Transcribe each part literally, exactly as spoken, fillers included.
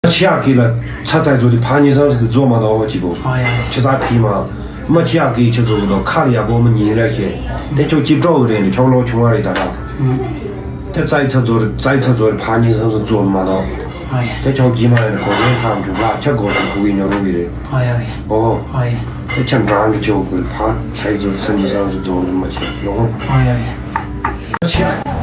ཆི་ཡག་གི་ལ་ཚ་ཚ་ཚོ་དེ་ཕ་ཉི་སང་ཚོ་དེ་རྫོགས་མ་གཏོགས་ཅི་གོ། ཨ་ཡ། ཆི་ཚ་ཕི་མ། མ་ཆི་ཡག་གི་ཆི་ཚོ་གི་དོ་ཁ་ལ་ཡག་པོ་མ་ཉིན་ར་ཤེ། དེ་ཁྱོད་ཅིབ་ཀྲོག་གི་རེད་འདི་ཁྱོད་ལོ་ཆུང་བ་རེད་ད་ར། དེ་ཚ་ཚ་ཚོ་རེད་ཚ་ཚ་ཚོ་རེད་ཕ་ཉི་སང་ཚོ་རྫོགས་མ་གཏོགས། ཨ་ཡ། དེ་ཁྱོད་ཀྱི་མ་རེད་གོ་རེད་ཐང་ཆུ་ལ་ཆ་གོ་ཤ་ཁུ་གི་ཉོ་རུ་གི་རེད། ཨ་ཡ་ཡ། ཨོ། ཨ་ཡ། དེ་ཆ་འདྲ་འདྲ་ཆོ་གི་ཕ་ཚ་ཚོ་ཚ་ཉི་སང་ཚོ་རྫོགས་མ་ཆེ་ལོ། ཨ་ཡ་ཡ།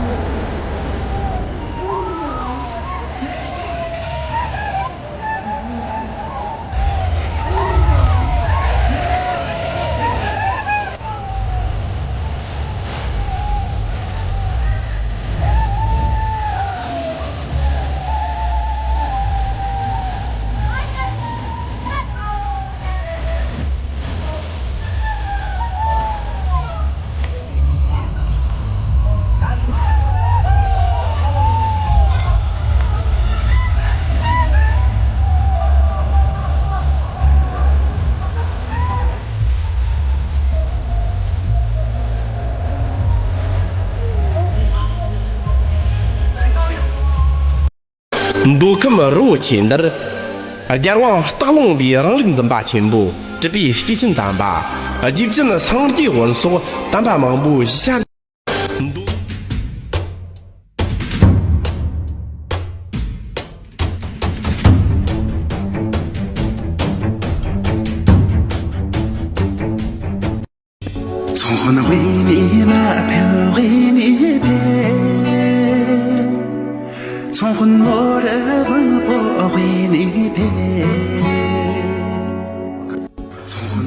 མདོ་ཁམས་རི་བོ་ཆེ་འདིར། རྒྱལ་དབང་སྟག་ལུང་པའི་རིང་ལུགས་འཛིན་པ་ཆེན་པོ་གྲུབ་པའི་སྐྱེས་ཆེན་དམ་པ། རྗེ་བཙུན་སངས་རྒྱས་དབོན་སོགས་དམ་པ་མང་པོ་ཞིག་བྱོན། མདོ།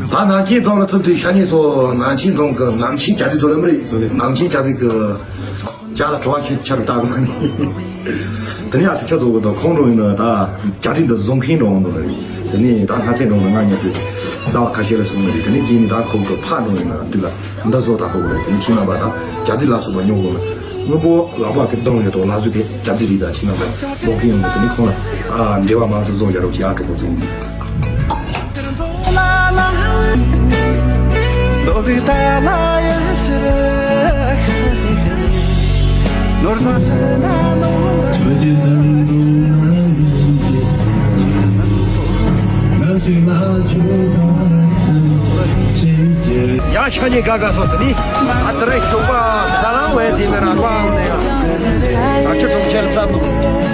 ད་ནང་ཆེན་རྫོང་ལ་ཚུད་དུས་ཤ་ཉེ་སོ་ནང་ཆེན་རྫོང་གི་ནང་ཆེན་རྒྱ་རྩིས་ཚོ་ལ་མི་རེད་ཚོ་ནང་ཆེན་རྒྱ་རྩིས་ཀྱི་ཇ་ལ་བྲོ་བ་ཁྱེར་ཆ་རུ་བཏགས་མ་ནི། དེ་ནས་ཨ་སི་ཆ་ཚོ་གི་དང་ཁོང་འགྲོ་ཡིན་ན་ད་རྒྱ་རྩིས་འདི་བཟོ་མཁན་འགྲོ་འོང་འདུག་རེད། དེ་ནས་ད་ལྷ་རྩེ་འགྲོ་ན་ང་ཉལ་དུས་ཟླ་བ་ཁ་ཤས་ལ་སོང་ནི་རེད། དེ་ནས་རྗེས་ནས་ད་ཁོང་གི་ཕ་འགྲོ་ཡིན་ན་དུས་ལ་འདི་བཟོ་ད་ཧོ་རེད། དེ་ནས་ཁྱིམ་ནང་པ་ད་རྒྱ་རྩིས་ལ་སོགས་པ་ཉོ་དགོས་ན། དངོས་པོ་ལག་པ་གི་གདང་ཡོད་དོ་ལ་བཟོས་ཏེ་རྒྱ་རྩིས་རིགས་དང་ཕྱི་ནང་དུ་འབོག་གིན་ཡོང་གི། དེ་ནི་ཁོང་ལ་ཨ་འབྲེལ་བ་མང་ཙམ་བཟོ་རྒྱ་རོགས་ཀྱི་ཨ་གྲོགས་པོ་ཚོ། ཡང་ཤ་ཉེ་དགའ་དགའ་སོང་དུ་ནི། ཨ་ཏི་རེ་ཤོག་པ་ས་ལང་བས་དེ་མེ་ར་ལ་ཨང་ནེ་ཡ། ཨ་ཆུ་གྲོང་ཁྱེར་ཙམ་དུ།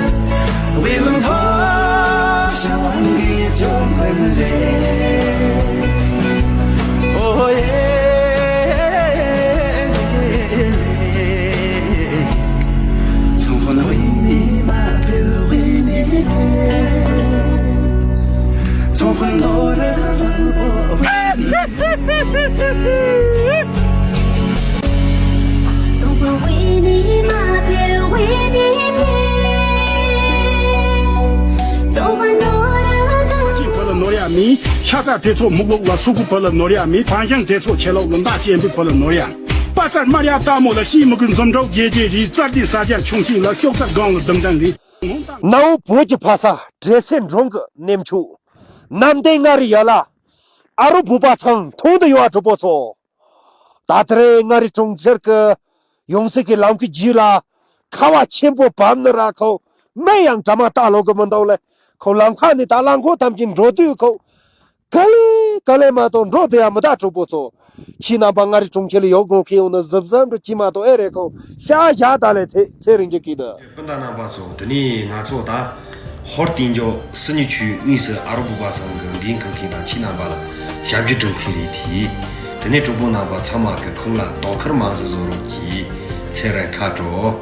ཅིག་བུ་ལ་ནོར་ཡ་མེད། ཤ་ཚ་དེ་ཚོ་མུག་ལོག་ལ་སུ་གུ་བུ་ལ་ནོར་ཡ་མེད། བང་ཞང་དེ་ཚོ་ཆེ་ལོག་ལ་མདའ་ཅན་པའི་བུ་ལ་ནོར་ཡ། པ་ཙར་དམར་ཡ་སྟག་མོ་ལ་ཤིང་མི་གི་འཛུམ་གྲོགས་རྒྱལ་རྒྱལ་རི། རྩར་དེ་ས་ཆར་ཆུང་ཤིང་ལ་ཤོག་རྩ་སྒང་ལ་ལྡུམ་ལྡན་རི། ནའུ་བོད་ཀྱི་ཕ་ས་འབྲས་སེ་འབྲོང་གི་གནས་མཆོག་གནམ་བསྟན་མངའ་རིས་ཡ་ལ། ཨ་རོ་བོད་པ་ཚང་མཐོང་དུ་ཡོད་ཨ་གྲོགས་པོ་ཚོ། ད་ལྟ་རེ་མངའ་རིས་གྲོང་ཁྱེར་གྱི་ཡོང་སྲིད་ཀྱི་ལམ་གྱི་རྒྱུད་ལ་ཁ་བ་ཆེན་པོ་བབས་ནི་ར་ཁོ་མེ་ཡང་དྲ་མ་བཏགས་ལོ་གི་མི་འདུག་ལེ། ཁོ་ལམ་ཁ་ནས་ད་རླངས་འཁོར་ཐམས་ཅད་འགྲོ་དུས་ཁོ་ག་ལེ་ག་ལེ་མ་གཏོགས་འགྲོ་བསྡད་ཡ་མི་གདའ་གྲོགས་པོ་ཚོ། ཁྱེད་རྣམ་པ་མངའ་རིས་གྲོང་ཁྱེར་ལ་ཡོང་དགོས་མཁན་ཡོང་ན་གཟབ་གཟབ་འགྲོ་གི་མ་གཏོགས་ཨེ་རེད་ཁོ་ཤ་བཞག་ད་ལེ་ཚེ་ཚེ་རིང་གི་གི་འདུག་སྤུན་ཟླ་རྣམ་པ་ཚོ། དེ་ནས་ང་ཚོ་ད་ཧོར་གཏན་འཇགས་སུ་ཉི་ཆུའི་དབུས་སུ་ཨ་རོ་བོད་པ་ཚང་གི་འགན་འཁུར་མཁན་དང་ཁྱེད་རྣམ་པ་ལ་ཞབས་ཕྱི་སྒྲུབ་མཁན་རེད་དེ། དེ་ནས་གྲོགས་པོ་རྣམ་པ་ཚང་མ་གི་ཁོང་ལ་དོ་ཁུར་མང་ཙམ་བཟོ་རོགས་གྱིས། ཚེ་རིང་ཁ་དྲོ།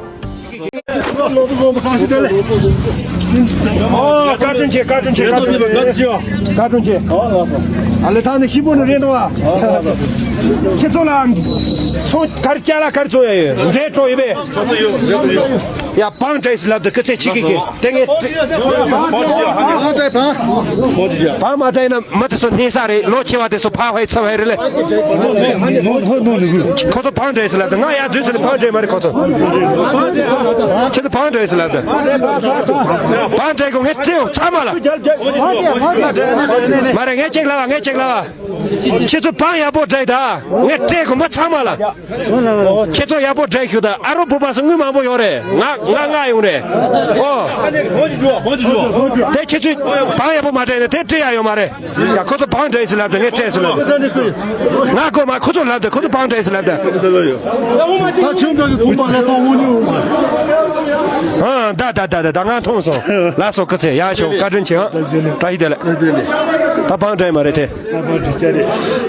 ཨོ་བཀའ་དྲིན་ཆེ། བཀའ་དྲིན་ཆེ། བཀའ་དྲིན་ཆེ། བཀའ་དྲིན་ཆེ། ཨ་ལེ་ཐང་ནས་ཤི་པོ་ནི་རེད་འདུག་ཨ། ཁྱེད་ཚོ་ལ་ཚོ་གར་སྐྱ་ལ་གར་ཚོ་ཡ་ཡོད་འདྲེ་གྲོ་ཡོད་པས། ཡ་བང་བྲེས་ལབ་དུ་སྐུ་ཚེ་ཆིག་གི་གི་དེ་ངས་བང་མ་བྲེས་ན་མི་དེ་ཚོ་གནས་ས་རེད། ལོ་ཆེ་བ་དེ་ཚོ་ཕ་ཧོའི་ཚ་བའི་རེད་ལེ། ཁོ་ཚོ་བང་བྲེས་ལབ་དུ་ང་ཡ་དུས་ཚོད་ནི་བང་བྲེས་མ་རེད་ཁོ་ཚོ། བང་བསྒྲིགས་ལབ་དང་། བང་བསྒྲིགས་གོ་ངས་སྤྲད་ཡོང་ཚང་མ་ལ། མ་རེད། ངས་གཅིག་ལབ་པ། ངས་གཅིག་ལབ་པ། ཁྱེད་ཚོ་བང་ཡག་པོ་བསྒྲིགས་དང་། ངས་སྤྲད་གོ་མ་ཚང་མ་ལ། ཁྱེད་ཚོ་ཡག་པོ་བསྒྲིགས་ཤོག་དང་། ཨ་རོ་བུ་པ་སུ་དངུལ་མང་པོ་ཡོད་རེད། ང་ང་ང་ཡོང་རེད། ཨོ། དེ་ཁྱེད་ཚོས་བང་ཡག་པོ་མ་བསྒྲིགས་ན་དེ་སྤྲད་ཡག་ཡོད་མ་རེད། ཡ། ཁོ་ཚོ་བང་བསྒྲིགས་ལབ་དང་། ངས་སྤྲད་ལབ་དང་། ང་གོ་མ། ཁོ་ཚོ་ལབ་དང་། ཁོ་ཚོ་བང་བསྒྲིགས་ལབ་དང་། ད་ཆུང་དྲག་གི་ཚོང་པ་ལ་ཐོག་དངོས་གནས་ཡོད་མ་རེད། ཨ། ད་ད་ད་ད་ད་ང་མཐོང་སོང་། ལགས་སོ། སྐུ་ཚེ་ཡག་ཤོག་བཀའ་དྲིན་ཆེ། ཨ། བཀྲ་ཤིས་བདེ་ལེགས། ད་བང་བསྒྲིགས་མ་རེད་དེ།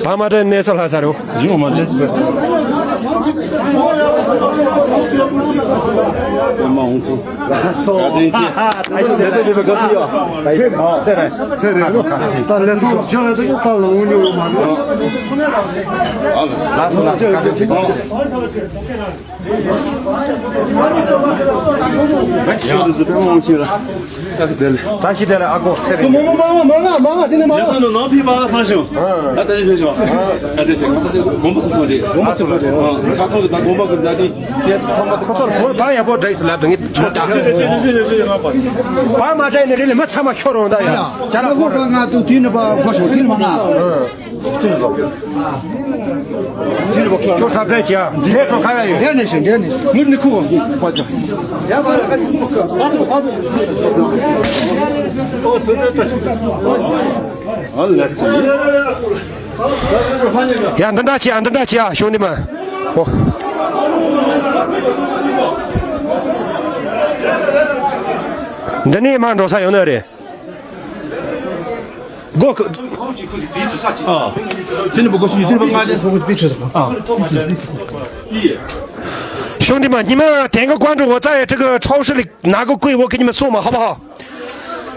བང་མ་བསྒྲིགས་གནས་ཚུལ་ལྷག་ས་རེད། ཡོང་མ་ལེགས་པ། ཨ་མ་འོང་ཚུལ། བཀའ་དྲིན་ཆེ། ད་ཡིན་དེ་དེ་དེ་དགའ་སུ་ཡོད། ཨ། ད་ཡིན། ཨ། ཟེར་རེད། ཟེར་རེད། ད་ལས་དོན་ཆེ་བ་ཅིག་ད་ལ་འོང་མྱོང་ཡོད་མ་རེད། ཨ། ལགས་སོ་ལགས་སོ། བཀའ་དྲིན་ཆེ། བཀའ་དྲིན་ཆེ། བཀྲ་ཤིས་བདེ་ལེགས། བཀྲ་ཤིས་བདེ་ལེགས། ཨ་ཁུ་ཚེ་རིང་། མོ་མོ་མ་མ་མ་མ་དེ་ནས་མ། ཡང་ན་ནང་ཕི་པ་སང་ཞིང་། ཨ། ད་ལྟ་ཞིང་ཞིང་། ཨ། ད་ལྟ་ཞིང་། ཁ་ཚ་དགོན་པ་སུ་ཐོན་རེད། དགོན་པ་སུ་ཐོན་རེད། ཨ། ཁ་ཚ་ད་དགོན་པ་གི་ད་དེ་དེ་ཚང་མ། ཁོ་ཚོར་བོད་བང་ཡག་པོ་བསྒྲིགས་ལབ་དང་། ངས་ཚོ་ད་བང་མ་བསྒྲིགས་ནས་རེད་ལས་མི་ཚང་མ་ཤོར་འོང་། ད་ཡ་ཅ་ལག་ཁོ་རང་ང་དུ་དེ་ནས་པ་དགོས་ཤོག་དེ་ནས་མ་ང་། ཨ། ཁྱོད་འཁྲབ་སྟོན་བྱས་ཨ། འདྲེ་ཁྲོ་ཁ་ཡ་ཡོད། འདྲེ་ནས་ཤི། འདྲེ་ནས་ཤི། ངུར་ནི་ཁུ་བ་པ་ཅོ། ཡ་འདི་འདྲ་བྱས་ཨ། འདི་འདྲ་བྱས་ཨ། ཞུ་ནི་མ། ཨོ། འདི་ནས་མར་འགྲོ་ས་ཡོད་ནི་རེད། སྒོ་ཁ། ཨ། དེ་ནི་སྒོ་ཤུ་དེ་ནི་ང་དེ་སྒོ་ཁ་པི་ཁྲི་ས། ཨ། ཞུང་དེ་མ་ཉི་མ་དེང་གི་ཀོང་ཀྲུའུ་འོ་ཙ་ཡ་ཁྲི་གི་ཁྲའོ་ཧྲི་ལི་ནག་གི་ཀུའི་འོ་ཁི་ཉི་མ་སོང་མ་ཧ་བ་ཧ།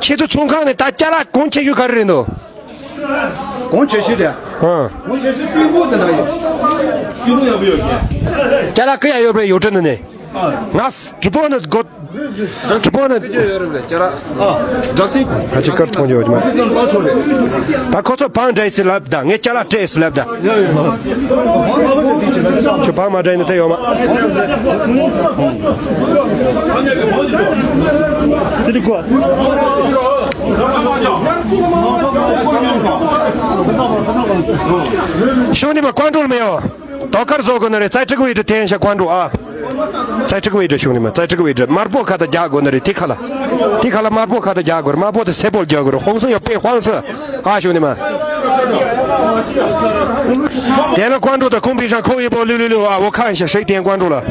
ཁྱེད་ཚོ་ཚོང་ཁང་ནས་ད་ཅ་ལག་གོང་ཆེ་ཤོས་ག་རེ་རེད་འདུག་གོང་ཆེ་ཤོས་དེ། ཨ། གོང་ཆེ་ཤོས་ཏིང་ཕུ་དེ་འདྲ་ཡོད། ཏིང་ཕུ་ཡག་པོ་ཡོད་ཀྱི། ཅ་ལག་གི་ཡ་ཡོད་པའི་ཡོད་དྲི་ནི་ནས། ང་གྲུ་པོ་ནི་སྒོ། གྲུ་པོ་ནི། ཨ། སྒྲ་སིག་ཨ་ཅི་ཀར་མཐོང་རྒྱུ་ཡོད་མ། ད་ཁོ་ཚོ་བང་བསྒྲིགས་ལབ་ད། ངས་ཅ་ལག་སྤྲད་ལབ་ད། ཁྱོད་བང་མ་བསྒྲིགས་ནི་དེ་ཡོད་མ། ཞུང་དེ་མ་ཀོང་ཀྲུའུ་ལ་མེད་ཡོད། དོ་ཁར་བཟོ་དགོས་ནི་རེད། ཙའི་ཀྲི་ཀི་ཝི་ཀྲི་དེ་ཡིན་ཤག་ཀོང་ཀྲུའུ་ཨ། ཙའི་ཀྲི་ཀི་ཝི་ཀྲི་ཞུང་ནི་མ། ཙའི་ཀྲི་ཀི་ཝི་ཀྲི་དམར་པོ་ཁ་ད་རྒྱག་དགོས་ནི་རེད། དེ་ཁ་ལ། དེ་ཁ་ལ་དམར་པོ་ཁ་ད་རྒྱག་དགོས་རེད། དམར་པོ་དེ་སེར་པོ་རྒྱག་དགོས་རེད། ཧོང་སུ་ཡོད་པའི་ཧོང་སུ་ཨ། ཞུང་ནི་མ། དེ་ལ་ཀོང་ཀྲུའུ་ད་ཁོང་པི་ཧྲང་ཁོ་ཡི་པོ་ལུ་ལུ་ལུ་ཨ། འོ་ཁ་ཡིན་ཤག་ཧྲེག་དེ་ཀོང་ཀྲུའུ་ལ།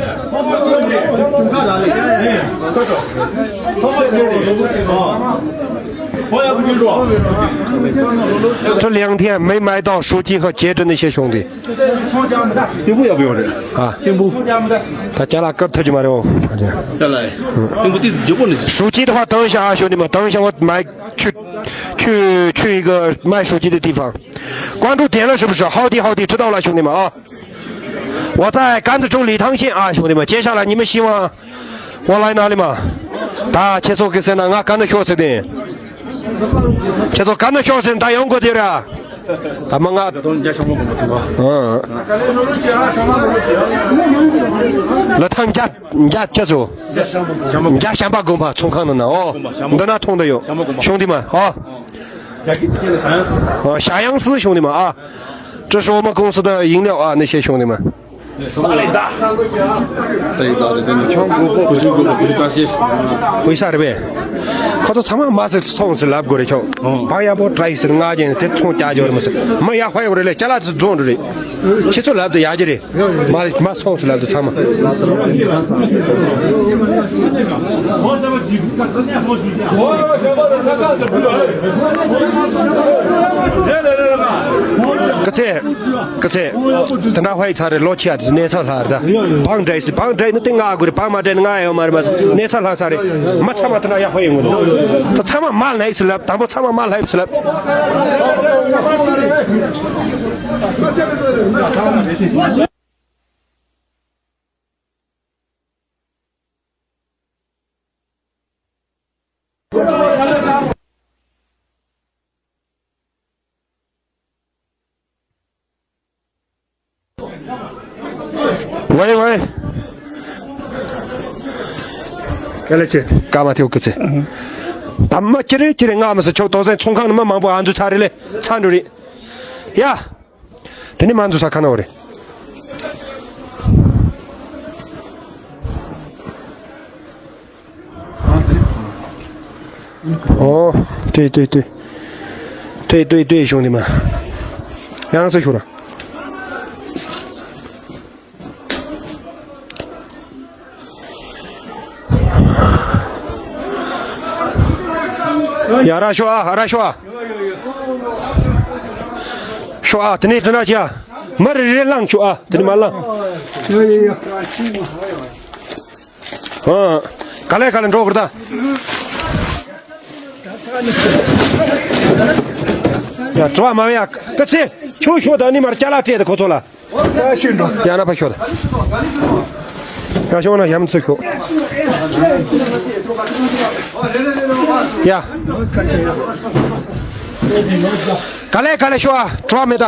这两天没买到手机和戒指那些兄弟。 ཏིང་ཕུ་ཡག་པོ་ཡོད་རེད། ཨ། ཏིང་ཕུ། ད་ཅ་ལག་སྐབས་ཐོན་གྱི་མ་རེད་འོ། ཅ་ལག་ཏིང་ཕུ་ཏིས་ལྗིད་པོ་ནི། 手机的话，等一下啊，兄弟们，等一下，我买去去去一个卖手机的地方。关注点了是不是？好的好的，知道了，兄弟们啊。我在甘孜州理塘县啊，兄弟们，接下来你们希望我来哪里吗？ད་ཁྱེད་ཚོ་གི་སེམས་ན་ང་ག་ན་ཤོག་ཟེར་ཏེ། ཁྱེད་ཚོ་ག་ན་ཤོག་ཟེར་ད་ཡོང་དགོས་དེ་ར། ད་མ་ང་ད་དུང་རྒྱ་ཤམ་པ་གོང་པ་ཚུགས་པ། ལ་ཐང་རྒྱ་རྒྱ་ཁྱེད་ཚོ། རྒྱ་ཤམ་པ་གོང་པ་ཚོང་ཁང་ནང་ན་ཨོ། འདི་ན་མཐོང་དུ་ཡོད། ཞུང་དེ་མ་ཨོ། ཞ་ཡང་སི་ཞུང་དེ་མ་ཨ། 这是我们公司的饮料啊，那些兄弟们。 ས་ལེ་ད། ས་ལེ་ད་དེ་ནི་ཆང་དགོས་པོ་བུ་ཆུང་དགོས་པོ་བུ་ཆུང་བཀྲ་ཤིས། ཧུའི་ས་རེད་པས། ཁོ་ཚོ་ཚང་མ་མ་ཟེར་ཚོང་ཟེར་ལབ་དགོས་རེད་ཁྱོད། ཨོ། བང་ཡག་པོ་བསྒྲིགས་ཟེར་ང་རྒྱན་དེ་ཚོང་རྒྱག་རྒྱུ་རེད་མ་ཟེར། མི་ཡག་པོ་ཡོད་རེད་ལས་ཅ་ལག་ཚོ་རྫོང་རེད། ཁྱེད་ཚོ་ལབ་དུ་ཡག་གི་རེད། མ་མ་ཚོང་ཟེར་ལབ་དུ་ཚང་མ། ཀི་ཚེ། ཀི་ཚེ། དེ་འདྲ་ཧོའི་ཚ་རེ་ལོ་ཆེ་ཡ་དེ་གནས་ཚང་ལྷག་རེད་ད། བང་བསྒྲིགས་སི་བང་བསྒྲིགས་ནི་དེ་ང་དགོས་རེད། བང་མ་བསྒྲིགས་ནི་ང་ཡོད་མ་རེད་མ་ཟེར་གནས་ཚང་ལྷག་ས་རེད། མ་ཚང་མ་དེ་འདྲ་ཡག་ཧོ་ཡོང་གི་འདུག་ད་ཚང་མ་མ་ལྷག་སི་ལབ། དང་པོ་ཚང་མ་མ་ལྷག་སི་ལབ། ཝེ་ཝེ། ཨ་ལེ་ཆེ། ཀ་མ་ཐེའུ་ཀི་ཚེ། ད་མ་ཅི་རེད་ཅི་རེད་ང་མི་ས་ཆོག་ཏོག་ཙེ་ཚོང་ཁང་ནི་མ་མང་པོ་ཨ་འཛུལ་ཚར་རེད་ལེ། ཚར་འགྲོ་རེད། ཡ། དེ་ནི་མ་འཛུལ་ས་ཁ་ན་འོ་རེད། ཨོ། ལྟོས་ལྟོས་ལྟོས། ལྟོས་ལྟོས་ལྟོས་ཤོང་དེ་མ། ཡང་སེ་ཤོར། ཡ་ར་ཤོ་ཨ་ར་ཤོ་ཨ། ཤོ་ཨ་དེ་ནས་དེ་ན་ཅི་ཨ། མ་རེ་རེ་ལངས་ཤོ་ཨ་དེ་ནས་མ་ལངས། ཨ། ག་ལེ་ག་ལེ་འགྲོ་གི་རེད་ད། ཡ་དྲི་བ་མ་བས་ཡ་ཀི་ཚེ་ཁྱོད་ཤོ་ད་ནི་མར་ཅ་ལག་སྤྲད་དེ་ཁོ་ཚོ་ལ། ཡ་ཤི་འགྲོ། ཡ་ན་ཕ་ཤོད། ཡ་ཤོད་ན་ཡམ་ཚུ་ཤོད། ཡ། ག་ལེ་ག་ལེ་ཤོ་ཨ་བྲོ་བ་མེད་ད།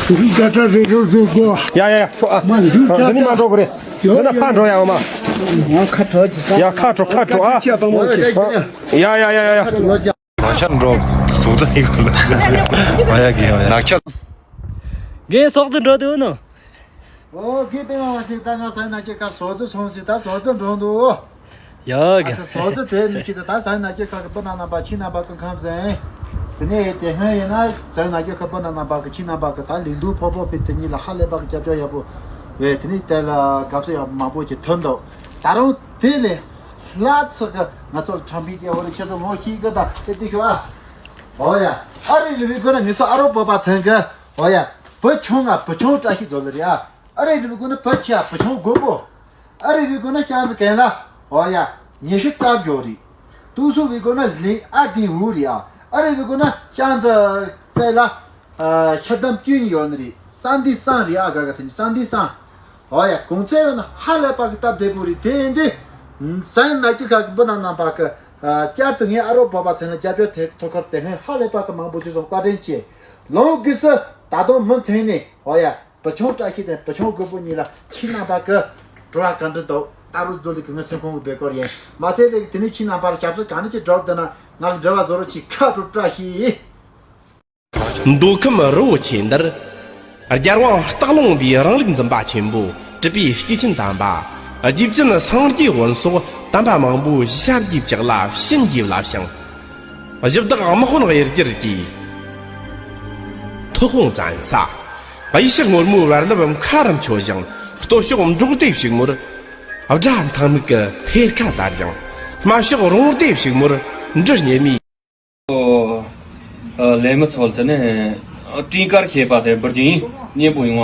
འདི་ད་ད་རེ་རེ་རེ་གོ། ཡ་ཡ་ཡ་ཤོ་ཨ། མ་འདི་ད་འདི་ནི་མ་འགྲོ་གི་རེད། ཡོ་འདི་ན་ཕ་འགྲོ་ཡ་འོ་མ། ང་ཁ་གྲོ་ཅི་ས། ཡ་ཁ་གྲོ་ཁ་གྲོ་ཨ། ཅི་ཡ་པང་མོ་ཆེ། ཡ་ཡ་ཡ་ཡ་ཡ། ནག་ཆ་འགྲོ། ཟུག་ཚ་ཡིག་ལ། ཨ་ཡ་གི་ཡ་ཡ། ནག་ཆ། རྒན་སོག་ཙི་འགྲོ་དུས་ནོ། ཨོ་རྒན་པད་མ་བ་ཅིག་ད་ང་ཟ་ན་ཀྱི་ཁ་ཟོག་ཙི་སོང་ཟིག་ད་ཟོག་ཙི་འགྲོ་འདུག་ཡ་གི། ཨ་ས་ཟོག་ཙི་དེ་མི་ཁྱི་ད་ད་ཟ་ན་ཀྱི་ཁ་གི་པ་ན་ན་པ་ཕྱི་ན་པ་ཀི་ཁམས་ཟེན། དེ་ནས་དེ་སྔོན་ཡིན་ན་ཟ་ན་ཀྱི་ཁ་པ་ན་ན་པ་ཀི་ཕྱི་ན་པ་ཀི་ད་ལིང་དུ་ཕོ་ཕོ་པི་དེ་གཉིས་ལ་ཧ་ལས་པ་ཀི་སྐྱབས་བཅོལ་ཡག་པོ། ཨེ་དེ་ནས་དེ་ལ་དགའ་བསུ་ཡག་པོ་མང་པོ་ཅིག་ཐོན་འདུག་ད་རུང་དེ་ལས། ལྷ་ཚོགས་ཀྱི་ང་ཚོ་ལ་དྲང་པའི་སྐྱེ་བོ་ལ་ཁྱེད་ཚོ་ངོ་ཤེས་ཀྱི་དང་དེ་དུས་ཤོག་ཨ། ཨོ་ཡ། ཨ་རི་རི་བི་ཀོ་ན་མི་ཚོ་ཨ་རོ་བོད་པ་ཚང་གི། ཨོ་ཡ། བུ་ཆུང་ང་བུ་ཆུང་བཀྲ་ཤིས་རྫོགས་ལ་རེད་ཨ། ཨ་རི་རི་བི་ཀོ་ན་བུ་ཆེ་ཨ་བུ་ཆུང་རྒོད་པོ། ཨ་རི་བི་ཀོ་ན་ཤང་ཙི་གན་ལ། ཨོ་ཡ། ཉི་ཤུ་རྩ་བརྒྱད་རེད། ཏུ་སུ་བི་ཀོ་ན་ལིང་ཨ་ཏི་འུ་རེད་ཨ། ཨ་རི་བི་ཀོ་ན་ཤང་ཙི་ཙེ་ལ། ཤ་དམ་བཅུ་གཉིས་ཡོད་ནི་རེད། སང་དི་སང་རེད་ཨ་ག་ག་ཐ་ནི་སང་དི་སང་། ཨོ་ཡ་གོང་ཚད་ཡོད་ན་ཧ་ལས་པ་གི་སྟབས་བདེ་པོ་རེད་དེ་འདི། ཟན་ན་ཀི་ཁ་གི་བུ་ན་ན་པ་གི། བསྐྱར་དུ་ངས་ཨ་རོགས་བོད་པ་ཚོ་ལ་རྒྱབ་སྐྱོར་དེ་ཐོག་ཁར་དེ་སྔོན་ཧ་ལས་པ་གི་མང་པོ་ཞིག་སོང་བཀའ་དྲིན་ཆེ། ལོང་གི་སི་ད་དུང་མུ་མཐུད་ནས་ཨོ་ཡ་བུ་ཆུང་བཀྲ་ཤིས་དང་བུ་ཆུང་རྒོད་པོ་གཉིས་ལ་ཕྱི་ན་པ་གི་བྲོ་བ་ག་འདྲ་འདུག་ད་རུ་ཛོ་ལི་གི་ངའི་སེམས་ཁོང་གི་བེ་ཀོར་ཡིན་མ་ཚད་ལས་དེ་ནི་ཕྱི་ན་པར་ཞབས་སོ་ག་ནི་ཅི་འགྲོ་བསྡད་ན་ང་གི་འབྲེལ་བ་བཟོ་རོགས་ཅིག་ཁ་དྲོ་བཀྲ་ཤིས། མདོ་ཁམས་རི་བོ་ཆེ་འདིར། རྒྱལ་དབང་སྟག་ལུང་པའི་རིང་ལུགས་འཛིན་པ་ཆེན་པོ་གྲུབ་པའི་སྐྱེས་ཆེན་དམ་པ། རྗེ་བཙུན་སངས་རྒྱས་དབོན་སོགས་དམ་པ་མང་པོའི་ཞབས་ཀྱིས་བཅགས་ལ་བྱིན་གྱིས་བརླབས་ཤིང་། གཞི་བདག་དམག་དཔོན་དབྱེར་གྱུར་གྱིས། ཐུགས་དཔུང་བཙན་ས། གཡུ་ཕྱི་སྔོན་མོའི་བར་རླབས་མཁའ་རུ་མཆོད་ཅིང་། སྟོད་ཕྱོགས་འབྲོག་སྡེ་ཕྱུག་མོར། དགྲ་མཐའ་མིག་གི་འཕེལ་ཁ་དར་ཞིང་། སྨད་ཕྱོགས་རོང་སྡེ་ཕྱུག་མོར་འབྲུ་སྙེ་མའི། ལས་མི་ཚོ་དེ་ནས་སྤྲིན་དཀར་ཞེས་པ་དེ་འབུར་གྱིན་སྙན་པོ་ཡོང་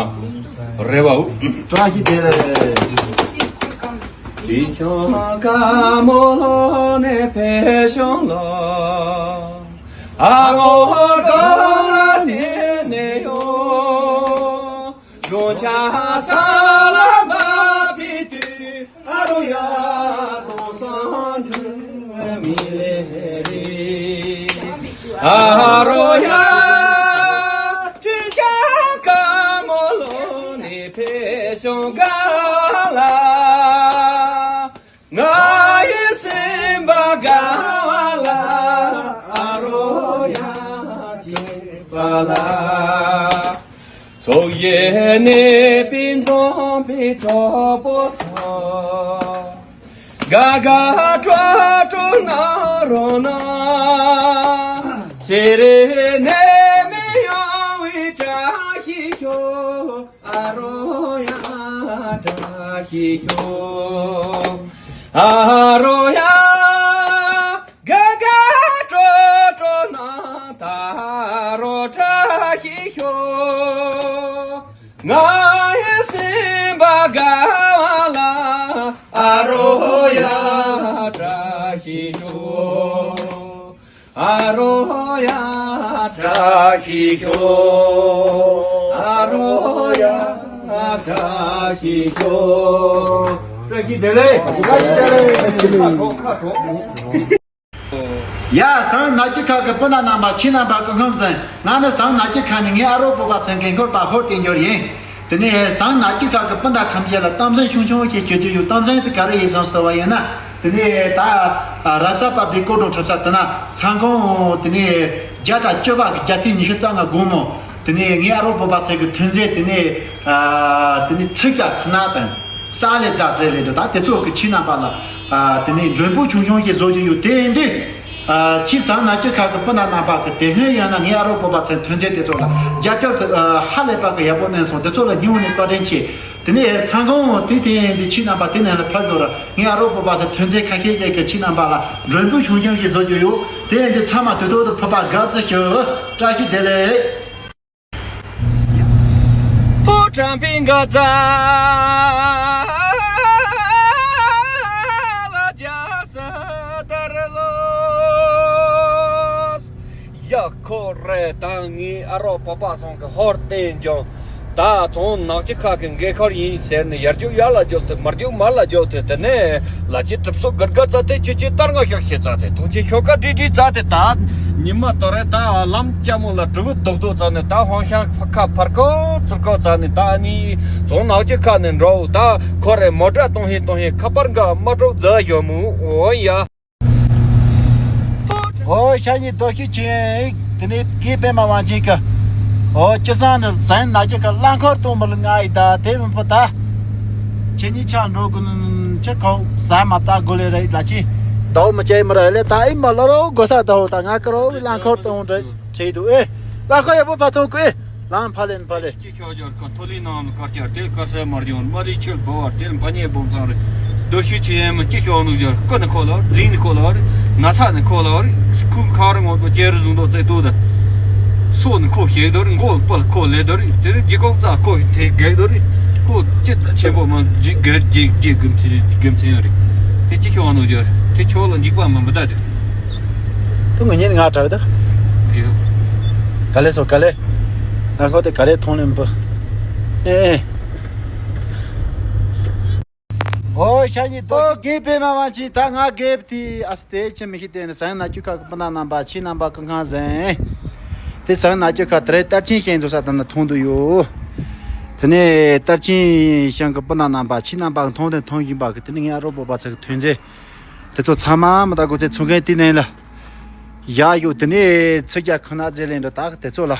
བ་རེ་བའོ། བཀྲ་ཤིས་བདེ་ལེགས། སྤྲིན་ཆུང་དཀར་མོ་ལོ་ནས་འཕེལ་བྱུང་ལོ། ཨ་མོ་གོང་ལ་བསྟན་ནས་ཡོང་། རོ་ཆ་ས་ལ་བབས་པའི་དུས། ཨ་རོ་ཡ་ཐོ་སང་འཁྲུལ་མི་ལེ་རེ། ཨ་རོ་ཡ་སྤྲིན་ཆུང་དཀར་མོ་ལོ་ནས་འཕེལ་བྱུང་ག་ལ། ང་ཡི་སེམས་པ་དགའ་བ་ལ། ཨ་རོ་ཡ་ཅེས་པ་ལ། ཚོགས་ཡེ་ནས་པིན་འཛོམས་པའི་གྲོགས་པོ་ཚོ། དགའ་དགའ་སྤྲོ་སྤྲོ་གནང་རོགས་གནང་། ཚེ་རིང་ནད་མེད་ཡོང་བའི་བཀྲ་ཤིས་ཤོག་ཨ་རོ་ཡ་བཀྲ་ཤིས་ཤོག་ཨ་རོ་ཡ། དགའ་དགའ་སྤྲོ་སྤྲོ་གནང་ད་རོགས་བཀྲ་ཤིས་ཤོག་ང་ཡི་སེམས་པ་དགའ་བ་ལ། ཨ་རོ་ཡ་བཀྲ་ཤིས་ཤོག་ཨ་རོ་ཡ་བཀྲ་ཤིས་ཤོག་ཨ་རོ་ཡ་བཀྲ་ཤིས་ཤོག་བཀྲ་ཤིས་བདེ་ལེགས། བཀྲ་ཤིས་བདེ་ལེགས། ཁ་དྲོ་ཁ་དྲོ། ཡ་ཟངས་ནགས་ཀྱི་ཁ་གི་སྤུན་ཟླ་རྣམ་པ་ཁྱེད་རྣམ་པ་སྐུ་ཁམས་བཟང་། ང་ནི་ཟངས་ནགས་ཀྱི་ཁ་ནས་ངའི་ཨ་རོགས་བོད་པ་ཚང་གི་འཁོར་པ་ཧོར་དེ་འབྱོར་ཡིན། དེ་ནས་ཟངས་ནག་ཆུ་ཁ་གི་སྤུན་ཟླ་ཐམས་ཅད་ལ་གཏམ་ཚན་ཆུང་ཆུང་ཞིག་བྱེད་ཀྱི་ཡོད། གཏམ་ཚན་དེ་ག་རེ་ཡིན་ཟེར་བ་ཡིན་ན། དེ་ནས་ད་རབ་གསལ་པ་དེ་ཀོ་ཀྲོ་འཁྲབ་ས་དེ་ན་ས་ཁོངས་དེ་ནས་བརྒྱ་དང་བཅུ་པ་གི་བརྒྱ་ཆ་ཉི་ཤུ་རྩ་ལྔ་དགོངས་མོ། དེ་ནས་ངའི་ཨ་རོགས་བོད་པ་ཚོ་གི་ཐོན་རྫས་དེ་ནས་དེ་ནས་ཚིག་ཅག་ཁུ་ནག་དང་ས་ལེ་དགའ་ཚལ་ལས་འགྲོ་ད་དེ་ཚོ་གི་ཁྱེད་རྣམ་པ་ལ་དེ་ནས་མགྲོན་པོ་ཆུང་ཆུང་ཞིག་བཟོ་རྒྱུ་ཡོད། དེ་ཡིན་དུས། ཨ། ཕྱི་ཟངས་ནག་ཆུ་ཁ་གི་སྤུན་ཟླ་རྣམ་པ་གི་དེ་སྔོན་ཡང་ན་ངའི་ཨ་རོགས་བོད་པ་ཚོའི་ཐོན་རྫས་དེ་ཚོ་ལ་རྒྱབ་སྐྱོར་དུ་ཨ། ཧ་ལས་པ་གི་ཡག་པོ་གནང་སོང་། དེ་ཚོ་ལ་སྙིང་ནས་བཀའ་དྲིན་ཆེ། དེ་ནས་ས་ཁོངས་དེ་དེ་ཡིན་དུས་ཁྱེད་རྣམ་པ་དེ་ནང་ལ་ཕེབས་དགོས་ར། ངའི་ཨ་རོགས་བོད་པ་ཚོའི་ཐོན་རྫས་ཁ་ཤས་ཅིག་གི་ཁྱེད་རྣམ་པ་ལ་མགྲོན་པོ་ཆུང་ཆུང་ཞིག་བཟོ་རྒྱུ་ཡོད། དེ་ཡིན་དུས་ཚང་མ་དུས་ཐོག་ཏུ་ཕེབས་པ་དགའ་བསུ་ཞུ། བཀྲ་ཤིས་བདེ་ལེགས། ཡ། ཁོ་རེ་དང་ངའི་ཨ་རོགས་བོད་པ་ཚང་གི་ཧོར་བསྟན་ཀྱང་ད་ཚོང་ནག་ཅི་ཁ་གི་འགན་ཁུར་ཡིན་ཟེར་ནས་ཡར་རྒྱུག་ཡར་ལ་རྒྱུག་སྟེ་མར་རྒྱུག་མར་ལ་རྒྱུག་སྟེ། དེ་ནས་ལ་ཅི་གྲིབ་སོ་གར་གར་བཙལ་ཏེ་ཆུ་ཆུ་ལྟར་ང་ཤོག་ཤེ་བཙལ་ཏེ་ཐོང་ཆེ་ཤོག་ཀ་བྲིས་བྲིས་བཙལ་ཏེ། ད་ཉི་མ་དོ་རེ་ད་ལམ་ལྕགས་མོ་ལ་གྲུ་གུ་རྡོག་རྡོག་བཙལ་ནས། ད་ཧོང་ཤང་ཁ་ཕར་ཁོ་ཚུར་ཁོ་བཙལ་ནས། ད་ནི་ཚོང་ནག་ཅི་ཁ་ནས་འགྲོ་ད་ཁོ་རེ་མོ་ཊ་གཏོང་ཧེ་གཏོང་ཧེ་ཁ་པར་འགའ་མ་གྲོགས་རྫ་ཞོ་མུ་འོ་ཡ། ཨོ་ཤ་ཉི་རྡོ་ཤི་ཆེན། དེ་ནས་དགེ་པད་མ་དབང་ཆེན་གི། ཨོ་ཅི་སང་ནི་ཟན་ནག་ཅི་ཁ་རླངས་འཁོར་གཏོང་བ་ལ་ང་ཡི་ད་དེ་མིན་པ་ད། ཁྱེད་གཉིས་ཆ་འགྲོ་དགོས་ནི་ཁྱེད་ཁོ་ཟ་མ་བཏགས་དགོས་ལེ་རེད་ལ་ཅི། དོག་མི་བྱེད་མི་ར་ལེ་ད་ཨི་མ་ལོ་རོ་དགོས་ས་ད་འོ་ད་ང་ཀི་རོ་རླངས་འཁོར་གཏོང་རེད་བྱེད་འདུག་ཨེ། རླངས་འཁོར་ཡག་པོ་ཕ་ཐོང་གི་ཨེ། ལམ་ཕ་ལེན་ཕ་ལེ། ཅི་ཤོག་ཅོར་ཁ་ཐོ་ལི་ནང་ཁར་ཅར་དེ་ཁར་སེ་མར་ཡོང་མ་རི་ཆོལ་བོ་བར་དེ་ཕ་ཉེ་བོང་ཚང་རེ། རྡོ་ཤུ་ཆེ་ཡན་མ་ཅི་ཤོག་ནུ་ཅར་ཀོ་ནི་ཁོ་ལ་རི་ཛིན་ནི་ཁོ་ལ་རི་ན་ཚ་ནི་ཁོ་ལ་རི། ཁུ་ཁ་རི་ངོ་པ་ཅེ་རི་བཟུང་དོ་ཙེ་ཏུ་ད། སོ་ནི་ཁོ་ཤེག་དོ་རི་མགོ་པལ་ཁོ་ལེ་དོ་རི་དེ་རི་ཇི་ཀོག་ཙ་ཁོ་དེ་གེག་དོ་རི། ཁོ་ཅི་ཆེན་པོ་མ་ཇི་གེ་ཇི་ཇི་གེམ་ཚི་གེམ་ཚི་ཡོད་རི། དེ་ཅི་ཤོག་ནུ་ཅར་དེ་ཆོག་ལ་འཇིགས་པ་མ་མི་ད་དེ། ཏུ་ང་ཉིན་ང་དྲག་ད། ག་ལེ་སོ་ག་ལེ། ང་ཁོ་དེ་ག་ལེ་མཐོང་ལེན་པོ། ཨེ་ཨེ། ཨོ་ཤ་ཉི་ཏོ་དགེ་པད་མ་དབང་ཆེན་ད་ང་དགེ་བ་དེ་ཨ་སྟེ་ཆེ་མི་ཤི་དེ་ནི་ཟན་ནག་ཆུ་ཁ་གི་སྤུན་ཟླ་རྣམ་པ་ཆེ་རྣམ་པ་ཀུན་ཁང་ཟན། དེ་ཟན་ནག་ཆུ་ཁ་དེ་རེད་སྟར་ཆེན་ཤེས་འཛུགས་ས་དང་ན་མཐོང་དུ་ཡོད། དེ་ནས་སྟར་ཆེན་ཤང་གི་སྤུན་ཟླ་རྣམ་པ་ཆེ་རྣམ་པ་མཐོང་དེ་མཐོང་བཞིན་པ་གི་དེ་ནི་ངའི་ཨ་རོགས་བོད་པ་ཚོ་གི་ཐོན་རྫས། དེ་ཚོ་ཚང་མ་མི་ད་གོ་ཚེ་ཚུན་མཁན་དེ་ནས་ལ། ཡ་ཡོད་དེ་ནས་ཚིག་རྒྱ་ཁོ་ན་རྫས་ལེན་འདྲ་དག་དེ་ཚོ་ལ།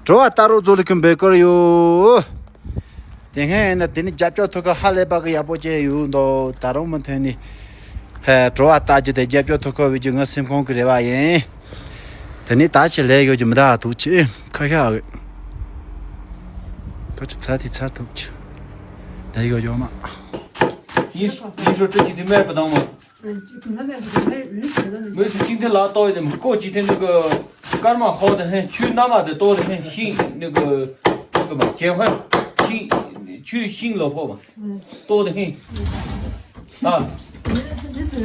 བྲོ་བ་ལྟ་རོགས་ཚོ་ལ་ཀུན་འབོད་སྐོར་ཡོད། དེ་སྔ་ཡིན་ན་དེ་ནི་རྒྱབ་སྐྱོར་ཐོག་ཁ་ཧ་ལས་པ་གི་ཡག་པོ་ཅན་ཡོད་འདུག་ད་རུང་མུ་མཐུད་ནས། ཧེ་བྲོ་བ་ལྟ་རྒྱུ་དེ་རྒྱབ་སྐྱོར་ཐོག་ཁ་བའི་རྒྱུ་ང་སེམས་ཁོང་གི་རེ་བ་ཡིན། དེ་ནི་ད་ཆེ་ལས་ཡོད་རྒྱུ་མི་ད་ཐུག་ཆེ་ཁ་ཤག་གི། ད་ཆེ་ཚར་དེ་ཚར་ཐུག་ཆེ། ལས་ཡོད་ཡོད་མ། ཡིན་ཡིན་ཤོ་སྤྲོད་ཀྱི་དེ་མེད་པ་དང་མ། 没事，今天来到一点，没事的，没事。 没事，今天来到一点嘛，过几天那个干嘛好的很，去那么的多的很，新那个那个嘛，结婚新去新老婆嘛，嗯，多的很。啊，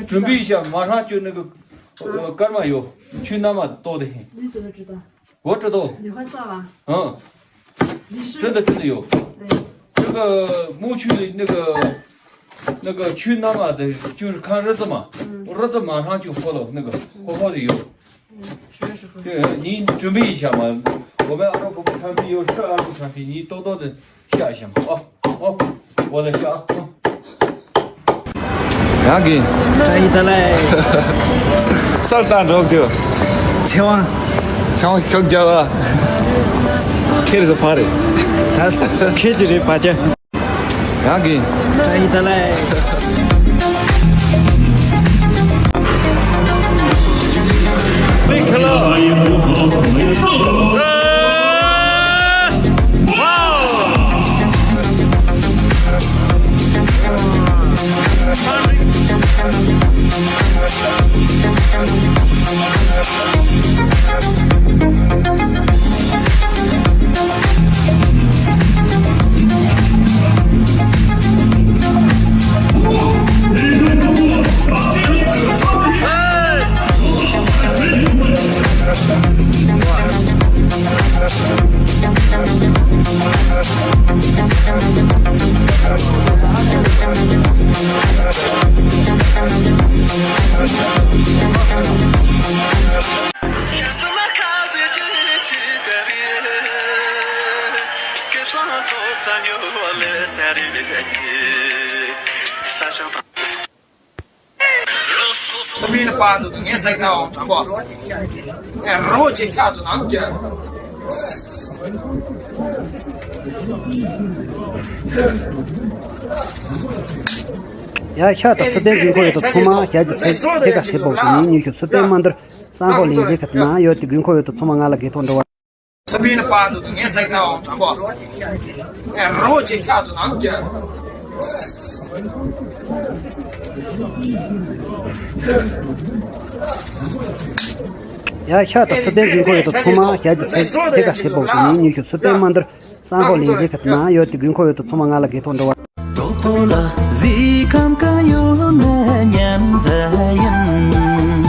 准备一下，马上就那个呃干嘛有，去那么多的很。你怎么知道？我知道。你会算吗？嗯。 真的真的有。这个牧区的那个那个去那么的，就是看日子嘛，日子马上就好了，那个好好的有。对，你准备一下嘛，我们二手货不产品有十二个产品，你多多的下一下嘛，啊，哦，我来下啊。 ཡང་གི། བཀྲ་ཤིས་བདེ་ལེགས། སར་དང་འགྲོགས་དུ། ཚེ་དབང་། ཚེ་དབང་ཤོག་རྒྱབ་ཨ། ཁེར་སོ་ཕ་རེད། ད་ཁེར་གྱི་རེད་པ་ཅན། ཡང་གི། བཀྲ་ཤིས་བདེ་ལེགས། Big hello. ས་བིན་པ་དུ་ངས་ཚེག་ན་འོང་དྲང་པོ། ཨེ་རོ་ཆེ་ཤ་དུ་ནང་གྱ། ཡ་ཤ་དང་སི་པན་དགོས་མཁོ་ཡོད་དོ་ཚང་མ་རྒྱ་གི་ཚེག་ཐེ་ཀ་སེ་པོ་གི་ཉིན་ཉུ་ཤུ་སི་པན་མ་འདིར་སང་ཧོ་ལིང་ཟེ་ཁ་ན་ཡོད་དེ་དགོས་མཁོ་ཡོད་དོ་ཚང་མ་ང་ལ་དགེ་ཐོག་འགྲོ་བ། ས་བིན་པ་དུ་ངས་ཚེག་ན་འོང་དྲང་པོ། ཨེ་རོ་ཆེ་ཤ་དུ་ནང་གྱ། ཡ་ཤ་དང་སི་པན་དགོས་མཁོ་ཡོད་དོ་ཚང་མ་རྒྱ་གི་ཚེག་ཐེ་ཀ་སེ་པོ་གི་ཉིན་ཉུ་ཤུ་སི་པན་མ་འདིར་སང་ཧོ་ལིང་ཟེ་ཁ་ན་ཡོད་དེ་དགོས་མཁོ་ཡོད་དོ་ཚང་མ་ང་ལ་དགེ་ཐོག་འགྲོ་བ། གྲོགས་པོ་ལགས། གཟིགས་ཁམས་གང་ཡོད་ན་མཉམ་ཟ་ཡིན།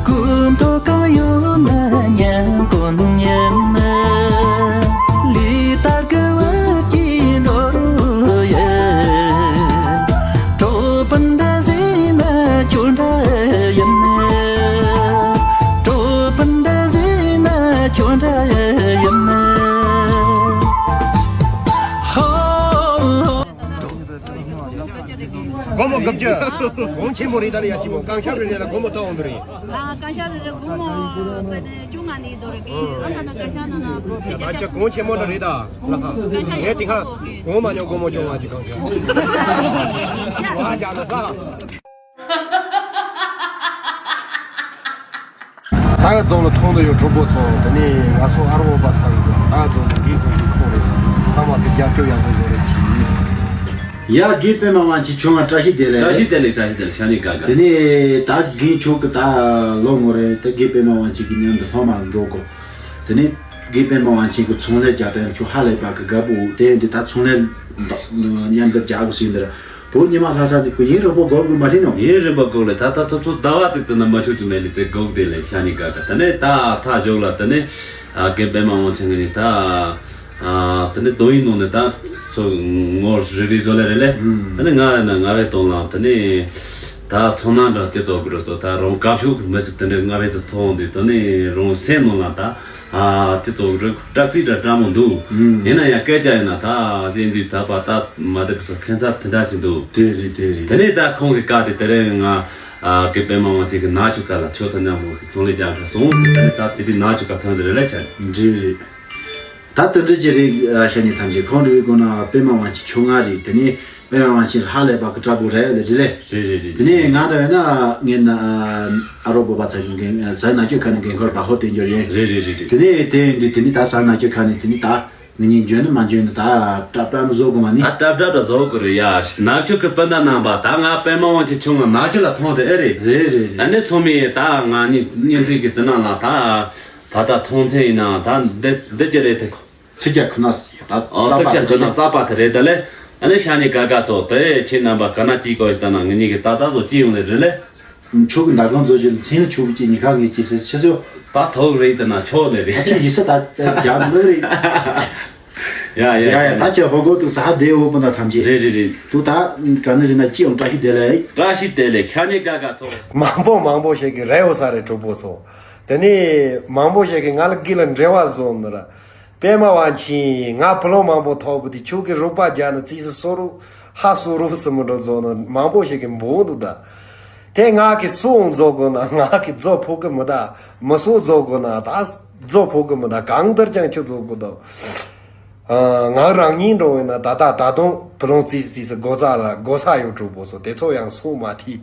སྐུ་མདོག་གང་ཡོད་ན་མཉམ་གོན་ཡིན། ལི་ལྟར་གི་བར་གྱི་འགྲོ་ཡིན། གྲོགས་སྤུན་ཟླ་ཟེར་ན་ཁྱོད་འདྲ་ཡིན། གྲོགས་སྤུན་ཟླ་ཟེར་ན་ཁྱོད་འདྲ་ཡིན། ཧོ། སྒོར་མོ་དགུ་བཅུ། གོང་ཆེན་མོ་རེད་ད་ལ་ཡ་ཅི་མོ་གང་ཤར་རེད་ལ་སྒོར་མོ་ཏོག་འོང་དུ་རེད། ཨ་གང་ཤར་རེད་སྒོར་མོ་ཟེར་ནས་བཅུ་ལྔ་ནས་དོ་རེད་གི་ཨ་ད་ན་གང་ཤར་ན་ན་ད་ཆ་གོང་ཆེན་མོ་འདྲ་རེད་ད་ལ་ཧ། ངས་དེ་ཁ་གོང་མ་ཉོ་སྒོར་མོ་བཅོ་ལྔ་ཅིག་གང་ཤར། ད་ག་རྫོང་ལ་ཐོན་དུ་ཡོད་གྲོགས་པོ་ཚོ། དེ་ནས་ང་ཚོ་ཨ་རོ་པ་ཚང་གི་ད་ག་རྫོང་གི་དགེ་ཕུན་གྱི་ཁོང་རེད། ཚང་མ་གི་རྒྱབ་སྐྱོར་ཡག་པོ་བཟོ་རེད་ཅིག་ཡ་དགེ་པད་མ་དབང་ཆེན་ཁྱོད་ང་བཀྲ་ཤིས་བདེ་ལེགས། བཀྲ་ཤིས་བདེ་ལེགས། བཀྲ་ཤིས་བདེ་ལེགས། ཤ་ནི་ག་ག་དེ་ནས་ད་དགེ་ཁྱོད་ཀྱི་ད་ལོ་ངོ་རེད་ད་དགེ་པད་མ་དབང་ཆེན་གྱི་མཉམ་དུ་སློབ་མ་ལ་འགྲོ་དགོས། དེ་ནས་དགེ་པད་མ་དབང་ཆེན་གྱི་ཚོང་ལས་རྒྱག་དེ་ཁྱོད་ཧ་ལས་པ་གི་དགའ་པོ་དེ་འདི་ད་ཚོང་ལས་མཉམ་དུ་རྒྱག་དགོས་ཟིན་འདིར། བོད་ཉི་མ་ལྷ་ས་འདི་ཁོ་ཡིན་རིང་པོ་སྒུག་དགོས་མ་རེད་ནོ། ཡིན་རིང་པོ་སྒུག་ལེ་ད་ད་ཚོ་ཚོ་ཟླ་བ་ཙིག་ཙི་ན་མ་ཆུ་ཆུ་མེད་ལེ་ཙེ་སྒུག་དེ་ལེ་ཤ་ནི་ག་ག་དེ་ནས་ད་ཐ་ཇོག་ལ་དེ་ནས་ཨ་དགེ་པད་མ་དབང་ཆེན་གི་ནི་ད་ཨ་དེ་ནས་དོ་ཡིན་ནོ་ནི་ད་ཚོ་ངོ་རི་རི་བཟོ་ལེ་རེ་ལེ་དེ་ནས་ང་ཡིན་ན་ང་བའི་དོན་ལ་དེ་ནས་ད་ཚོ་ན་འདྲ་དེ་ཚོ་གི་རོ་ཏོ་ད་རང་དགའ་ཤོས་གི་མི་ཚིག་དེ་འདྲ་ང་བའི་དུ་ཐོང་དུས་དེ་ནས་རང་སེམས་ནང་ལ་ད། ཨ་དེ་ཚོ་རིག་སྐྲག་ཚིག་འདྲ་སྐྲག་མོ་འདུག་ཨུམ། ཡིན་ན་ཡང་སྐད་ཆ་ཡིན་ན་ད་གཞན་དུས་ད་པ་ད་མ་དེ་ཚོ་ཁྱད་མཚར་དེ་འདྲ་ཞིག་འདུག་དེ་རེད་དེ་རེད། དེ་ནས་ད་ཁོང་གི་བཀའ་དེ་དེ་རིང་ང་ཨ་དགེ་པད་མ་དབང་ཆེན་གྱི་ནག་ཆུ་ཁ་ལ་ཆོས་ཐོན་མཉམ་པོ་གི་ཚོང་ལས་རྒྱག་ག་སོང་ཟེར། དེ་ནས་ད་དེ་དུས་ནག་ཆུ་ཁ་ཐོན་དེ་རེད་ལ་ཆ། འདྲ་རེད། ད་དེ་འདྲ་ཅི་རེད་ཤ་ཉེ་ཐམས་ཅད་ཁོང་འདྲ་བའི་སྒོ་ན་པད་མ་དབང་ཆེན་ཆུང་ང་རེད། དེ་ནས། པད་མ་དབང་ཆེན་ཧ་ལས་པ་གི་དྲག་པོ་རེད་ལེ་རེད་ལེ། རེད་རེད་རེད། དེ་ནས་ང་འདྲ་བས་ན་ངས་ན་ཨ་རོ་བོད་པ་ཚ་གི་འགན་ཟ་ན་ཁྱོད་ཁ་ནས་འགན་ཁུར་བ་ཧོ་དེ་འབྱོར་ཡིན། རེད་རེད་རེད་རེད། དེ་ནས་དེ་ཡིན་དུས་དེ་ནས་ད་ཟ་ན་ཁྱོད་ཁ་ནས་དེ་ནས་ད་ངེད་གཉིས་འཇོན་ནི་མ་འཇོན་ནི་ད་སྐྲག་སྐྲག་ནི་བཟོ་དགོས་མ་ནི། ད་སྐྲག་སྐྲག་ད་བཟོ་དགོས་རེད་ཡ། ནག་ཆུ་གི་སྤུན་ཟླ་རྣམ་པ་ད་ང་པད་མ་དབང་ཆེན་ཆུང་ང་ནག་ཆུ་ལ་ཐོན་དེ་ཨེ་རེད། རེད་རེད་རེད། ཨ་ནི་ཚང་མས་ད་ང་གཉིས་བརྙན་འཕྲིན་གི་དེ་ནང་ལ་ད་ད་ད་མཐོང་མཚན་ཡིན་ན་ད་འདི་འདི་ཅི་རེད་དེ་ཁོ། ཚིག་རྒྱ་ཁོ་ན་ད་ཨོ་གསར་པ་ཚིག་རྒྱ་དེ་ཁོ་ན་རེད། གསར་པ་དེ་རེད་ད་ལེ། ཨ་ནི་ཤ་ཉེ་ག་ག་ཚོ་དེ་ཁྱེད་རྣམ་པ་ག་ན་ཅིག་གོ་ཞིག་ད་ན་ངེད་གཉིས་ཀྱི་ད་ད་བཟོ་ཅི་ཡོང་ལེ་རེད་ལེ། ཆོག་གི་ད་གང་བཟོ་རྒྱུ་མཚན་ལ་ཆོག་གི་ཅི་ཉི་ཁ་ངེད་ཅི་སེ་ཆི་སེ། ད་ཐོག་རེད་ད་ན་ཆོག་ལེ་རེད། ད་ཆོག་ཡིན་ས་ད་རྒྱ་མི་རེད། ཡ་ཡ་ཡ་ཡ་ཡ། ད་ཁྱེད་ཧོ་གོ་དུ་ས་ཧ་དེ་འོ་པོ་ན་ཐམས་ཅད་རེད་རེད་རེད། དུ་ད་ག་ནི་རེད་ན་ཅི་ཡོང་བཀྲ་ཤིས་བདེ་ལེགས། བཀྲ་ཤིས་བདེ་ལེགས་ཤ་ཉེ་ག་ག་ཚོ། མང་པོ་མང་པོ་ཞིག་གི་རེ་འོ་ས་རེད་གྲོགས་པོ་ཚོ། དེ་ནས་མང་པོ་ཞིག་གིས་ང་ལ་གི་ལ་འབྲེལ་བ་བཟོ་ནི་ར། པད་མ་དབང་ཆེན་ང་བུ་ལོན་མང་པོ་ཐོབ་པ་དེ་ཁྱོད་ཀྱི་རོགས་པ་རྒྱག་ན་རྩིས་སུ་གསོ་རུ་ཧ་གསོ་རུ་སུ་མི་འགྲོ་བཟོ་ནི་མང་པོ་ཞིག་གིས་འབོད་འདུག་ད། དེ་ང་གི་སུ་འོང་བཟོ་དགོས་ན་ང་གི་རྫོ་ཕོག་གི་མི་ད་མི་སུ་བཟོ་དགོས་ན་ད་རྫོ་ཕོག་གི་མི་ད་གང་ལྟར་ཀྱང་ཁྱོད་བཟོ་དགོས་ད། ང་རང་ཉིད་འགྲོ་བས་ན་ད་ལྟ་ད་དུང་བུ་ལོན་རྩིས་རྩིས་སུ་སྒོ་རྩ་ལ་སྒོ་ས་ཡོད་གྲོགས་པོ་ཚོ་དེ་ཚོ་ཡང་སོང་མ་ཐིག་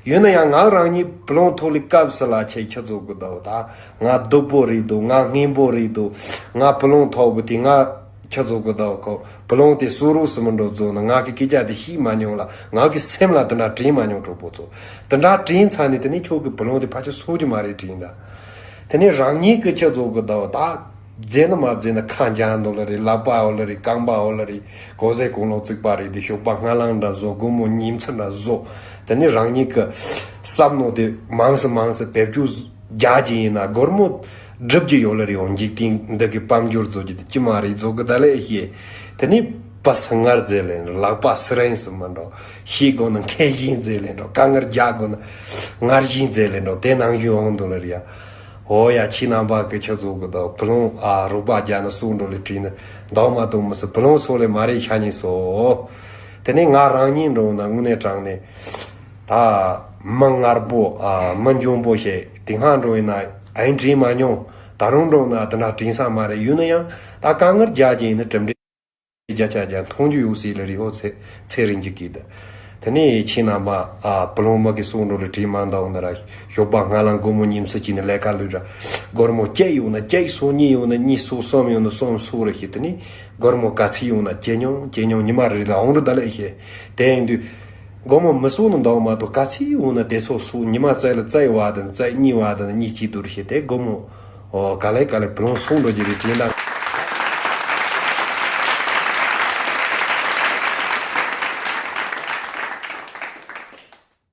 ཡོད་ན་ཡང་ང་རང་ཉིད་བུ་ལོན་ཐོག་ལས་སྐབས་སུ་ལ་ཆེ་ཁྱི་ཚོ་གི་ཟླ་བ་ད་ང་སྡུག་པོ་རེད་འདུག་ང་སྔན་པོ་རེད་འདུག་ང་བུ་ལོན་ཐོག་བུ་དེ་ང་ཁྱི་ཚོ་གི་ཟླ་བ་ཁོ་བུ་ལོན་དེ་སུ་རུ་སུ་མི་འགྲོ་བཟོ་ན་ང་གི་སྐད་ཆ་དེ་ཤེས་མ་མྱོང་ལ་ང་གི་སེམས་ལ་དེ་འདྲ་དྲན་མ་མྱོང་གྲོགས་པོ་ཚོ་དེ་འདྲ་དྲན་ཚར་ནས་དེ་ནས་ཁྱོད་ཀྱི་བུ་ལོན་དེ་ཕལ་ཆེར་སོ་རྒྱུ་མ་རེད་དྲན་ད། དེ་ནས་རང་ཉིད་ཀྱི་ཁྱི་ཚོ་གི་ཟླ་བ་ད། རྫས་ནི་མ་རྫས་ནི་ཁ་འཇམ་འདུག་ལ་རེད། ལག་པ་འོ་ལ་རེད། རྐང་པ་འོ་ལ་རེད། གོ་ཟས་གོང་ལོག་བརྩིགས་པ་རེད། དེ་ཞོགས་པ་སྔ་ལངས་འདྲ་བཟོ། དགོང་མོ་ཉིན་མཚན་འདྲ་བཟོ། དེ་ནས་རང་ཉིད་ཀྱི་བསམ་མནོ་དེ་མང་སེ་མང་སེ་བེད་སྤྱོད་རྒྱག་གི་ཡིན་ན་སྒོར་མོ་སྒྲུབ་ཀྱི་ཡོད་ལ་རེད། འོ་འཇིག་རྟེན་འདི་གི་དཔལ་འབྱོར་བཟོ་རྒྱུ་དེ་ཅི་མ་རེད་བཟོ་གི་ད་ལས་ཤེས། དེ་ནས་པ་སེ་ངར་རྫས་ལེན་འགྲོ། ལག་པ་སེ་རན་སེ་མ་འགྲོ། ཤེས་དགོས་ན་མཁལ་ཞིང་རྫས་ལེན་འགྲོ། དཀའ་ངལ་རྒྱག་དགོས་ན་ངར་ཞིང་རྫས་ལེན་འགྲོ། དེ་ནང་བཞིན་འོང་འདུག་ལ་རེད་ཡ། ཨོ་ཡ། ཁྱེད་རྣམ་པ་གི་ཆུ་ཚོད་གི་དང་བུ་ལོན་ཨ་རོགས་པ་རྒྱ་ནི་སུ་འགྲོ་ལས་བྲིས་ནི་འདང་མ་གཏོང་མི་སི་བུ་ལོན་སོ་ལས་མ་རེད་ཤ་ཉེ་སོ། དེ་ནས་ང་རང་ཉིད་འགྲོ་ན་དངོས་གནས་དྲང་ནས་ད་མི་ངར་པོ་ཨ་མི་འཇོན་པོ་ཞེ་དེ་སྔ་འགྲོ་ཡིན་ན་ཨེ་བྲིས་མ་མྱོང་། ད་རུང་འགྲོ་ན་དེ་འདྲ་དྲིན་ས་མ་རེད། ཡོད་ན་ཡང་ད་དཀའ་ངལ་རྒྱ་རྒྱ་ཡིན་ན་གྲུབ་འབྲས། བརྒྱ་ཆ་བརྒྱ་མཐོང་རྒྱུ་ཡོད་སྲིད་ལ་རི་ཧོ་ཚེ་ཚེ་རིང་གི་གིས་ད། དེ་ནས་ཁྱེད་རྣམ་པ་ཨ་བུ་ལོན་མ་གི་སོང་འགྲོ་ལ་བྲིས་མ་འདང་ན་ར་ཞོགས་པ་སྔ་ལང་སྒོར་མོ་ཉིས་སུ་ཅི་ནས་ལས་ཀ་ལུས་ར། སྒོར་མོ་གཅིག་ཡོང་ན་གཅིག་སོ། གཉིས་ཡོང་ན་གཉིས་སོ། གསུམ་ཡོང་ན་གསུམ་སོ་ར་ཤི། དེ་ནས་སྒོར་མོ་ག་ཚིག་ཡོང་ན་ཇེ་ཉུང་ཇེ་ཉུང་ཉི་མ་རེ་ལ་འོང་རུ་ད་ལས་ཤེ། དེ་ཡིན་དུས་སྒོར་མོ་མི་སོང་ན་འདང་མ་གཏོགས་ག་ཚིག་ཡོང་ན་དེ་ཚོ་སོ། ཉི་མ་བཙལ་ལ་བཙལ་བ་དང་བཙལ་གཉིས་བ་དང་གཉིས་གཅིག་དུ་ར་ཤི། དེ་སྒོར་མོ་ཨོ་ག་ལེ་ག་ལེ་བུ་ལོན་སོང་འགྲོ་རྒྱུ་རེད་དྲན་ད།